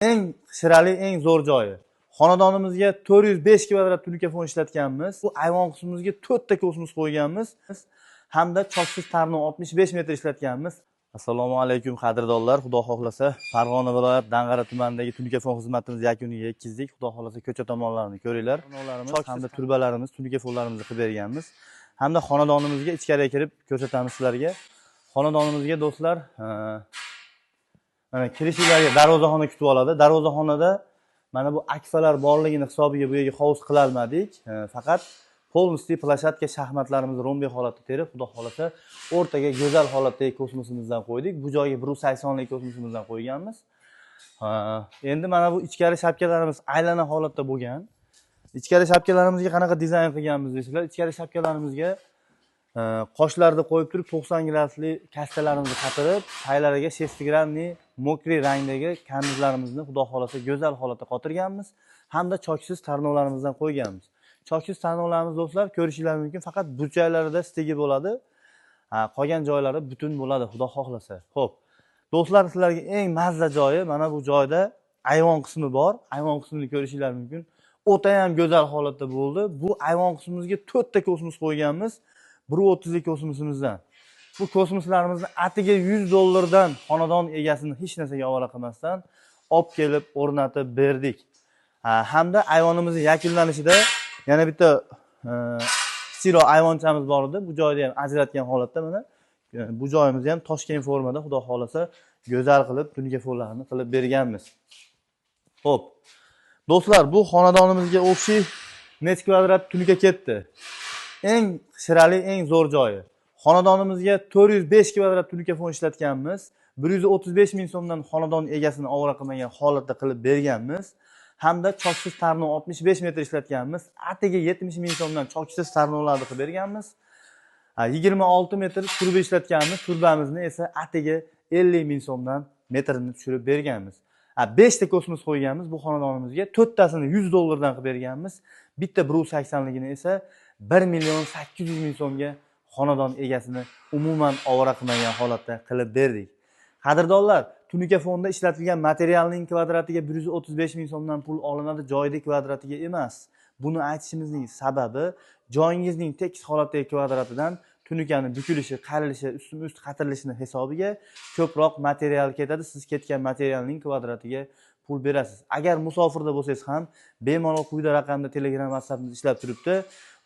Eng shirali, eng zo'r joyi. Xonadonimizga 405 kvadrat tunuka fon ishlatganmiz. Bu ayvon qismimizga 4 ta kosmos qo'yganmiz. Hamda choksiz tarnov 65 metr ishlatganmiz. Assalomu alaykum, qadrdonlar. Xudo xohlasa, Farg'ona viloyat Dang'ara tumanidagi tunuka fon xizmatimiz yakuniga yetkazdik. Xudo xohlasa, ko'cha tomonlarini ko'ringlar. Hamda turbalarimiz, tunuka fonlarimizni qilib berganmiz. Hamda xonadonimizga ichkariga kirib ko'rsatamiz sizlarga. Xonadonimizga, do'stlar, mana kirishinglarga darvozaxona kutib oladi. Darvozaxonada mana bu akfalar borligini hisobiga bu yerga hovuz qilolmadik. Faqat полностью площадка shaxmatlarimizni rombi holatda terib, Xudo xohlasa, o'rtaga go'zal holatdagi kosmosimizdan qo'ydik. Bu joyga 180lik kosmosimizdan qo'yganmiz. Endi mana bu ichkari shapkalarimiz aylana holatda bo'lgan. Ichkari shapkalarimizga qanaqa dizayn qilganmiz deysizlar. Ichkari shapkalarimizga qoshlarni qo'yib turib, 90 gradusli kastalarimizni qatirib, paylariga шестигранный мокрый rangdagi karnizlarimizni, Xudo xohlasa, go'zal holatda qotirganmiz hamda choksiz tarnovlarimizdan qo'yganmiz. Choksiz tarnovlarimiz, do'stlar, ko'rishinglar mumkin, faqat burchaklarida стык i bo'ladi. Ha, qolgan joylari butun bo'ladi, Xudo xohlasa. Xo'p. Do'stlar, sizlarga eng mazza joyi mana bu joyda ayvon qismi bor. Ayvon qismini ko'rishinglar mumkin. O'ta ham go'zal holatda bo'ldi. Bu ayvon qismimizga 4 ta kosmos qo'yganmiz. 1.30lik kosmosimizdan. Bu kosmoslarimizni atiga 100 dollardan xonadon egasini hech narsaga ovora qilmasdan olib kelib o'rnatib berdik. Ha, hamda ayvonimizni yakunlanishida yana bitta kichikroq ayvonchamiz bor edi. Bu joyda ham ajratgan holatda mana bu joyimizni ham Toshkent formada, Xudo xohlasa, go'zal qilib tunuka fonlarni qilib berganmiz. Xo'p. Do'stlar, bu xonadonimizga общий necha kvadrat tunuka ketdi? Eng shirali, eng zo'r joyi. Xonadonimizga 405 kvadrat tunuka fon ishlatganmiz. 135 ming so'mdan xonadon egasini ovora qilmagan holatda qilib berganmiz. Hamda choksiz tarnov 65 metr ishlatganmiz. Atiga 70 ming so'mdan choksiz tarnovlarni qilib berganmiz. Ha, 26 metr turba ishlatganmiz. Turbamizni esa atiga 50 ming so'mdan metrini tushirib berganmiz. Ha, 5 ta kosmos qo'yganmiz bu xonadonimizga. 4 tasini 100 dollardan qilib berganmiz. Bitta 1.80ligini esa 1 million 800 ming so'mga xonadon egasini umuman ovora qilmagan holatda qilib berdik. Qadrdonlar, tunuka fonda ishlatilgan materialning kvadratiga 135 ming so'mdan pul olinadi, joyida kvadratiga emas. Buni aytishimizning sababi joyingizning tekis holatdagi kvadratidan tunukani bukilishi, qayirilishi, ustma-ust qatirilishini hisobiga ko'proq material ketadi. Siz ketgan materialning kvadratiga pul berasiz. Agar musofirda bo'lsangiz ham bemalol quyida raqamda Telegram, WhatsAppimiz ishlab turibdi.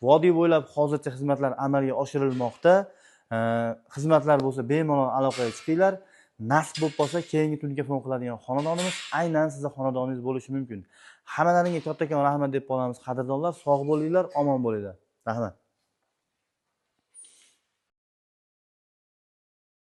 Vodiy bo'ylab hozircha xizmatlar amalga oshirilmoqda. Xizmatlar bo'lsa, bemalol aloqaga chiqinglar. Nasib bo'lib qolsa, keyingi tunuka fon qiladigan xonadonimiz aynan sizni xonadoningiz bo'lishi mumkin. Hammalaringga kattakon rahmat deb qolamiz, qadrdonlar. Sog' bo'linglar, omon bo'linglar. Rahmat.